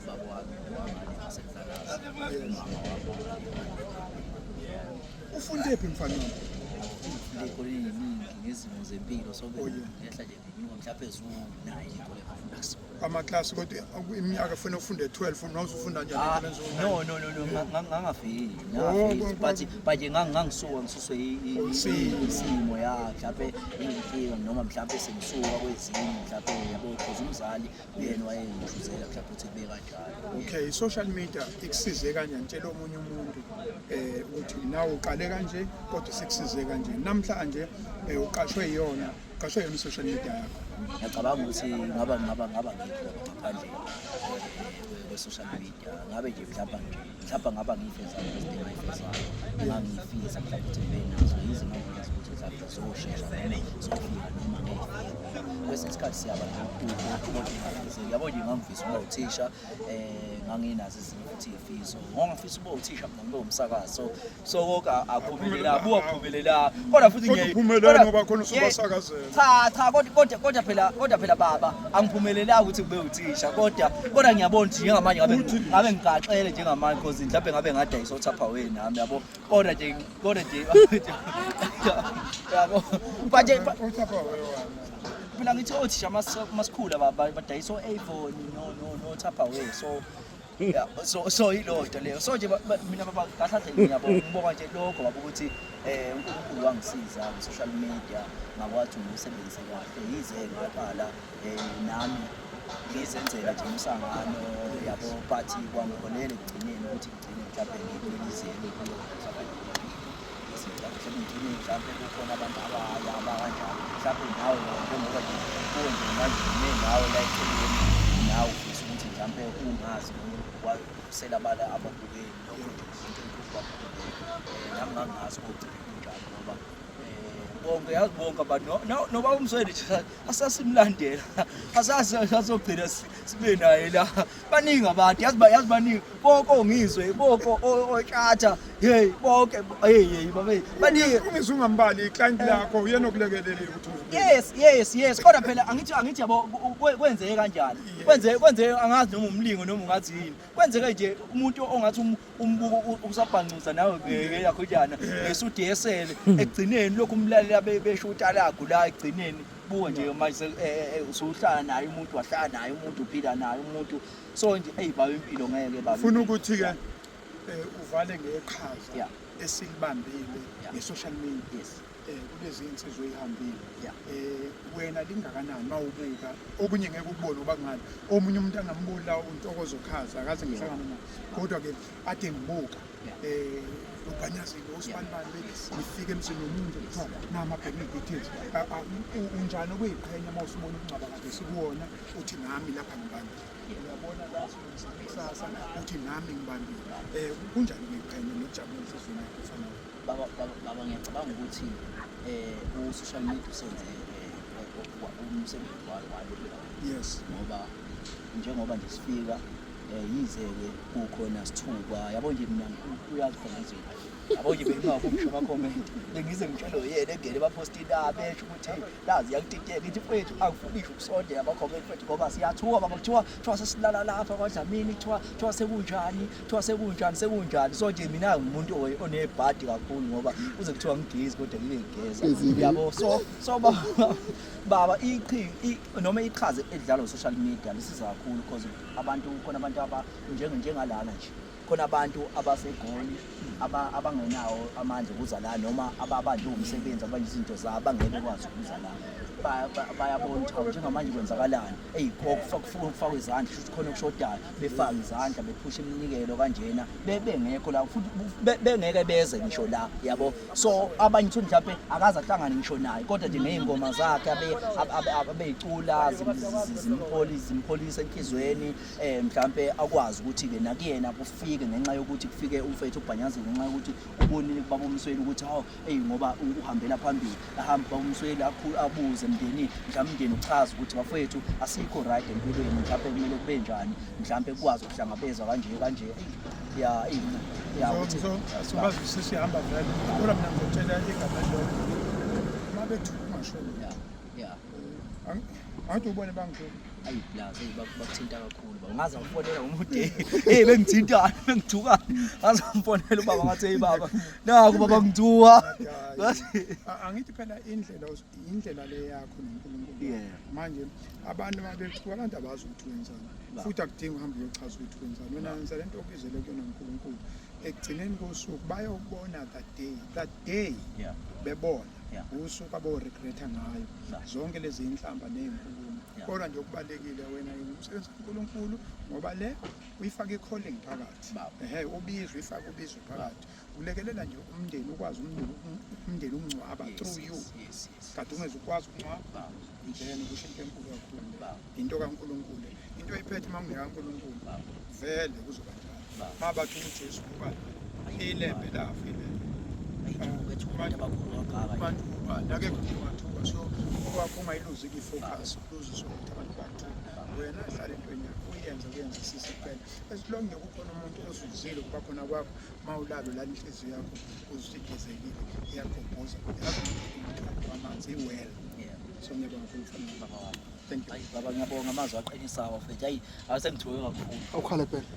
Ubaba wami wangale ngaseMzalazi, umama wami wangale. Ufunde phi mfana wami? Ngifunde ey'koleni ey'ningi ngezimo zempilo, so Oh, yeah. ngehla nje ngenyuka mhlawumbe eziwu-9 iy'kole engafunda kuzona. Amaklasi kodwa iminyaka ufuna ufunde 12 noma ufunda njani Ah, ey'koleni eziwu-nine? no, ngangafiki, Oh, ngangafiki, but ngangisuka ngisuswe Isimo. isimo, ya, mhlawumbe iy'nkinga noma mhlawumbe sengisuka kwezinye mhlawumbe, yabo, because umzali uyena wayengishuzela mhlawumbe ukuthi kube kanjalo. Okay, i-social media ikusize kanjani? Tshela omunye umuntu ukuthi nawe uqale kanje kodwa sekusize kanje. Namhlanje uqashwe iyona, uqashwe yona i-social media yakho. Ngiyacabanga ukuthi ngaba ngikho ngaphandle kwe-social media, ngabe nje mhlawumbe ngaba ngiyifezayo izinto engayifezayo, ngangifisa mhlawumbe ukuthi ngibe nazo, yize ngangiyazi ukuthi mhlawumbe zoshesha noma zofika noma ngey'fika. Kwesinye isikhathi siyaba nephupho kodwa ingafezeki. Yabo nje, ngangifisa ukuba uthisha, nganginazo ezinye futhi iy'fiso, ngangifisa ukuba uthisha mina, ngibe umsakazi, so konke akuphumelelanga, buwaphumelelanga, kodwa futhi Kodwa uphumelele ngoba khona usubasakazela. Cha, kodwa phela baba, angiphumelelanga ukuthi kube uthisha, kodwa ngiyabona ukuthi njengamanje ngabe ngigaxele njengamanje, because mhlawumbe ngabe ngadayisa oTupperware nami, yabo, kodwa nje yabo, but nje uTupperware wami. Mina ngithi othisha masikhula badayisa o-Avon no Tupperware, so yeah, so yileyo nto leyo. So nje mina baba, kahle kahle ngiyabonga, ngibonga nje lokho baba, ukuthi uNkulunkulu wangisiza nge-social media, ngakwazi ngiwusebenzise kahle, yize ngaqala nami ngizenzela nje umsangano, yabo, but kwangiholela ekugcineni ukuthi ngigcine mhlawumbe ngikulelizelo mhlawumbe ngigcine mhlawumbe kukhona abantu abaya abakanjalo, mhlawumbe nawe njengoba nje kuwe nje manje ngime nawe la eceleni, nawe ufisa ukuthi mhlawumbe ungazi selabala ababukeli, lokho nje into enkulu kakhulu leyo. Nami ngangingazi kogcina kunjalo, ngoba bonke, yazi, bonke abantu noba uMsweli nje asasimlandela, asazi asogcina sibe naye la. Baningi abantu, yazi, yazi, baningi bonke ongizwe, bonke otshatha, hey, bonke, hey, hey babe, baningi. Ungizwe ungambali i-client lakho, uyena okulekelelile ukuthi uvuke. Yes, kodwa phela angithi yabo, kwenzeke kanjani, kwenzeke, angazi noma umlingo noma ungathi yini, kwenzeke nje umuntu ongathi umbuko usabhancuza nawe ngeyakho njana ngesu-DSL, ekugcineni lokhu umlalela besho utalagu la, ekugcineni buka nje manje usuhlala naye umuntu, wahlala naye umuntu, uphila naye umuntu, so nje eyi baba, impilo ngeke baba. Ufuna ukuthi-ke uvale ngeqhaza esilibambile nge-social media kulezi insizwa ey'hambile. Wena lingakanani mawubuka? Okunye ngeke ukubone ngoba kungani omunye umuntu angamboni la, uNtokozo Khaza, akaze ngihlangane naye, kodwa-ke ade ngibuka ubhanyazile usibanibani, ngifike emzini womuntu kuthiwa nama-bank details. Unjani ukuyiqhenya uma usubona ukungcwaba kade sikuwona, uthi nami lapha ngibambile, uyabona la kusasa, uthi nami ngibambile, kunjani ukuyiqhenya nokujabula enhliziyweni yakho, mfana wami? Baba, ngiyacabanga ukuthi u-social media usenze umsebenzi walula ngoba njengoba nje sifika, yize-ke kukhona sithukwa, yabo nje, mina uyazi khona endlini, yabo nje, bengingakusho ama-comment, bengize ngitshele yena engene emaphostini ami esho ukuthi hey, nazi yakutinteka, ngithi mfethu angifuni ngisho ukusondela ama-comment mfethu, ngoba siyathuka baba, kuthiwa sesilala lapha kwaDlamini, kuthiwa sekunjani, kuthiwa sekunjani, sekunjani. So nje mina ngumuntu onebhadi kakhulu, ngoba kuze kuthiwa ngigezi kodwa ngibe ngigeza, yabo. So baba, noma iqhaza edlalwa social media lisiza kakhulu, because abantu, khona abantu aba njengalana nje, khona abantu abaseGoli abangenawo amandla okuza la, noma ababanjwe umsebenzi, abanje izinto zabo, abangeke bekwazi ukuza la. Bayabona ukuthi hawu, njengamanje kwenzakalani, eyi, kufakwe izandla, shuthi khona okushodayo, befake izandla, bephushe iminikelo kanjena, bengekho la futhi bengeke beze ngisho la, yabo. So abanye uthi mhlawumbe akaze ahlangane ngisho naye, kodwa nje ngey'ngoma zakhe abeyicula zimpholisa enhlizweni, mhlawumbe akwazi ukuthi-ke nakuyena kufike, ngenxa yokuthi kufike umfethu uBhanyazile, ngenxa yokuthi ubonile kubaba uMsweli ukuthi hawu, eyi, ngoba uhambela phambili, ahambe ubaba uMsweli abuze emndenini, mhlawumbe umndeni uchaze ukuthi bafowethu asikho right empilweni, mhlawumbe kumele kube njani, mhlawumbe kukwazi ukuhlangabezwa kanje kanje. Eyi, ya, eyi, ya, ukuthi So sobazwisisa sihamba vele, kodwa mina ngizotshela igama elilodwa, uma bethuka ungasho lutho. Angathi ubone bangithuka. Ayi blazi, eyi, bakuthinta kakhulu baba. Ngaze ngifonela umuntu, hey, bengithintana, bengithukana. Ngaze ngifonela ubaba, ngathi, "Hey baba, naku baba ngithuka." Ngathi angithi phela indlela indlela le yakho noNkulunkulu. Manje abantu mabethuka, abantu abazi ukuthi wenzani, futhi akudingi uhambe uyochaza ukuthi wenzani. Wena wenza lento okubizele kuyona uNkulunkulu. Ekugcineni kosuku bayobona that day, that day bebona usuku abo-regreta ngayo zonke lezi inhlamba ney'nkulumo. Kodwa nje okubalulekile, wena umsebenzi kaNkulunkulu, ngoba le uyifake i-calling phakathi, ehe, ubizo, uyifake ubizo phakathi, ulekelela nje umndeni, ukwazi umndeni ukungcwaba through you. Kade ungeze ukwazi ukungcwaba, then kusho into enkulu kakhulu le. Into kaNkulunkulu, into oyiphethe uma kungekaNkulunkulu, vele kuzoba njalo. Ma bathi uJesu kuba ilembe lafa, ilembe. Bethuka abantu abakhulu kangaka. Abantu akekho umuntu ongathuka, so okwakho ungayiluzi i-focus, uluziswe ukuthi abantu bathuka. Wena hlala entweni yakho, uyenze, uyenzisise kuphela. As long nje kukhona umuntu ozuzile ukuba khona kwakho, uma ulalo lala, inhliziyo yakho uzigezekile, iyagobhoza, yazi umthombo wamanzi, i-well. So ngiyabonga kakhulu, mfana. Baba wami. Thank you. Hayi baba, ngiyabonga amazwi aqinisayo, mfethu. Hayi, asengithuke kakhulu. Awukhale phela.